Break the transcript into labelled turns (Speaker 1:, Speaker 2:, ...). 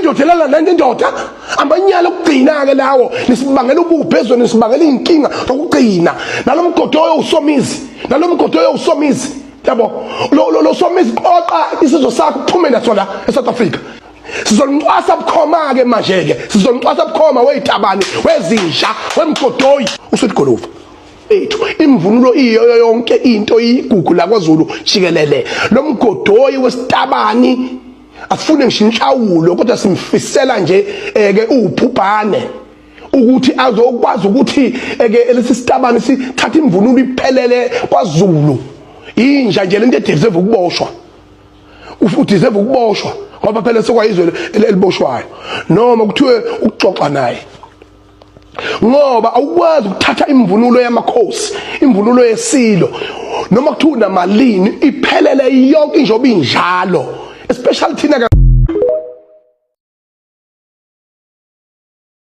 Speaker 1: Indoda elala nento indoda amanyala okugcina ke lawo nisibangela ububhe ezweni nisibangela inkinga zokugcina nalomgodoyo usomizi nalomgodoyo usomizi yabo lo lo somizi qoqa isizwe sakho uphume naso la eSouth Africa. Sizolincwasa bukhoma ke manje ke sizolincwasa bukhoma wezitabane wezinja wemgodoyi uSweet ethu imvunulo iyoyo yonke into iyigugu la kwaZulu jikelele. Lo mgodoyi wesitabani asifune ngisho inhlawulo kodwa simfisela nje eke ubhubhane ukuthi azokwazi ukuthi eke lesi sitabani sithatha imvunulo iphelele kwaZulu. Inja nje lento edeserve ukuboshwa, udeserve ukuboshwa ngoba phela sekwayizwe eliboshwayo noma kuthiwe ukuxoxa naye, ngoba awukwazi ukuthatha imvunulo yamakhosi, imvunulo yesilo, noma kuthiwa unamalini, iphelele yonke njengoba injalo, especially thina.